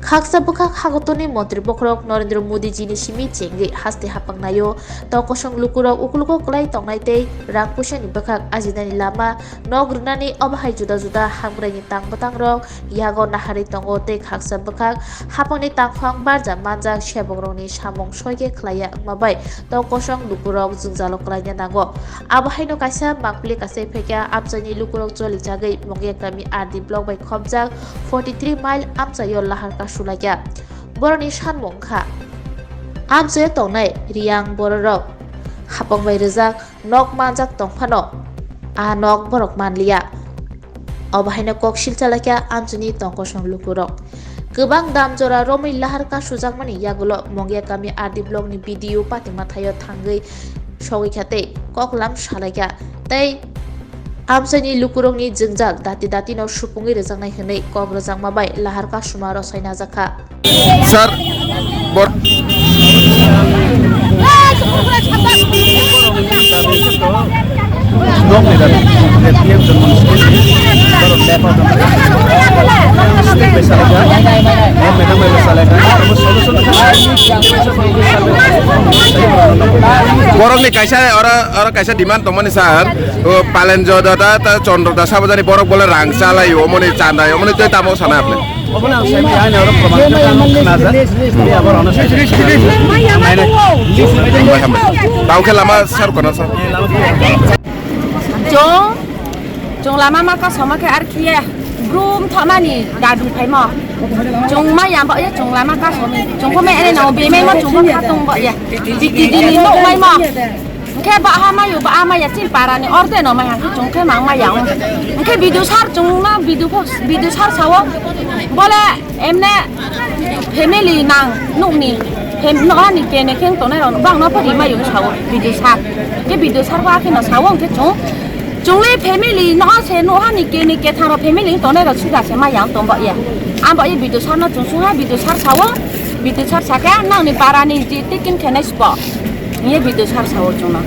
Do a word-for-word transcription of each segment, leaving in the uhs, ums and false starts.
Khaksa bwkhak hagotoni montri bokhorok Narendra Modi jini simi chengwi haste hapang naio. Tokosong lukurok ukulugo kwlai tongnai tei rang puisani bwkhak ajinani lama nok rwnani obo hai juda juda hamkraini tang bwtangrok yago naharwi tongo tei khaksa bwkhak hapangni tangphang barja manjak sebokrokni samung soikhe khlaiya wngma bai tokosong lukurok jwngjalo kwlaina nango. Abo haino kaisa mangpili kasai phaikha amchaini lukurok cholichagwi Mongya kami R D block bai khopjak forty three mile amchaio lahar kasulaikha. Borokni sanmung wngkha amchaio tongnai Riyang bororok hapang bai rwjak nok manjak tongphano a nok borok manliya. Obo haino kok silchalaikha amchaini tongkosong lukurok. Kwbang dam jora romwi lahar kasujakmani yagulo Mongya kami R D blockni B D O patima thaio thangwi sogwi kha tei koklam salaikha tei amchaini lukurokni jwngjal dati datino supungwi rwjaknai hwnwi kok rwjakma bai lahar kasuma rwsai najakha. Sir, bor- Borokni kaisa oro, oro kaisa demand tongmani sir, o Palenjo dada ta Chandra da Sabajani borok bole rang chalai omoni chandai omoni tei tamo sana apni. Obono ang sai maya, ani oro proman khe ang khna jak. Ani abo rano sai. Hambai, hambai. Tao khe lama sar kono sar. Chwng, chwng lama ma kasoma khe ar khiye brum thonani dadung phaimo. Chwng maya ba ye chwng lama kasomi. Chwng kho me ene no be mai mo chwng kho khatung ba ye. Dikti dini no mai mo. Hwnkhe ba ha mayo, ba ha maya, chini parani orde no maya, hwnkhe chwng khe mang maya wng. Hwnkhe bidu sar chwngno bidu pho, bidu sar sao, bole emne family nang nukni, fam-, nohani kene khe tongnai rok bangno pho ri mayo wng sao bidu sar. Hwnkhe bidu sar bo akheno sao hwnkhe chwng, chwngni family no se nohani kene kethang rok family tongnai rok sida se maya wng tong ba ya. Ang ba ye bidu sar no chwng sungha bidu sar sao, bidu sar sakhe nangni parani je tikin khenai sbo. Ye bidu sar sao chwngno.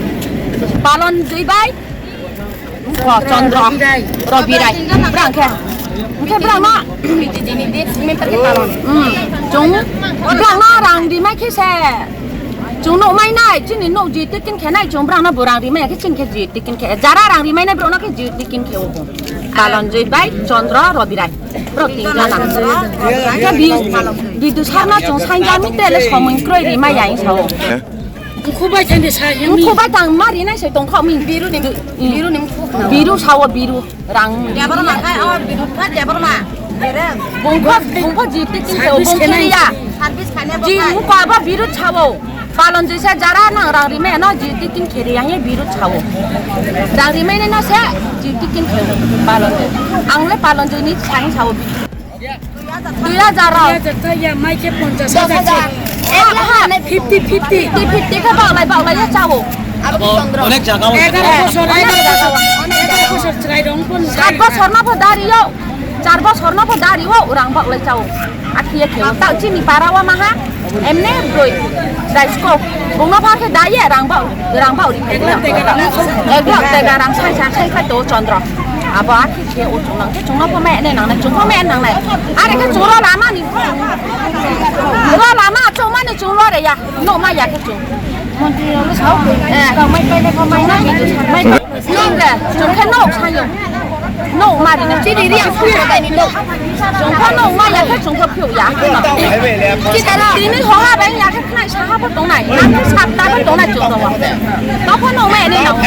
Palon joi bai. Ko Chandra. Robirai. Brang khe. Hwnkhe brang no. Hmm. Chwng. Brang no rang rimai khe se. Chwng nuk mai nai. Chini nuk ji tikin khe nai. Chwng brang no bo rang rimai khe chini khe ji tikin khe. Jara rang rimai nai brang no khe ji tikin khe obo. Palon joi bai Chandra Robirai. Brok tin jana. Khe bi-, bidu sar no chwng sainjak mi tele somoi kroi rimai ya sao. Mkhubai thani sa yang. Mkhubai tang mari nai se tong kha mi. Biru ni, biru ni mkhu. Biru sao biru rang. Deborma khai, oh, biru kha Deborma. Bungkha, bungkha jiti tin se bungkha ya. Service khane bo khai. Ji mkhu aba biru sao. Palon joi sa jara nang rang rimai no jiti tin kheri yang ye biru sao. Rang rimai no se jiti tin kheri palon. Ang le palon joi ni sang sao. Dui hajar rok. Dui hajar ta ya, mai khe ponchash hajar se. Ek lakh. Fifty, fifty. Fifty, fifty khe baklai, baklai ya chao. Onek jaga o. Egaro bosor, egaro bosor. Egaro bosor chwrai rong pon. Sat bosor no pho dari yo. Char bosor no pho dari o, rang baklai chao. Akhiye khe. Ta chini para wa maha. Emne broi. Dai sko. Bungno pha khe dai ye, rang bak, rang bak ri. Ek lakh tega rang sai, sai, sai, sai to Chandra. Abo akhi khe o chungnang khe chungno pho me ne nang nai, chung pho me nang nai. Are khe chung ro lama ni. Ro lama chung mani chung ro re ya. No ma ya khe chung. Montri rok sao. Eh. Kau mai pai le kau mai na. Mai. Nong de, chung khe nok sayo. Nok mari na. Chini ri ang sung dai ni nok. Chung khe nok ma ya khe chung khe phiu ya. Tini hoha bai ya khe khnai saha bo tongnai. Nang khe sapta bo tongnai chung tongo. Tokho nok ma ya ni nok.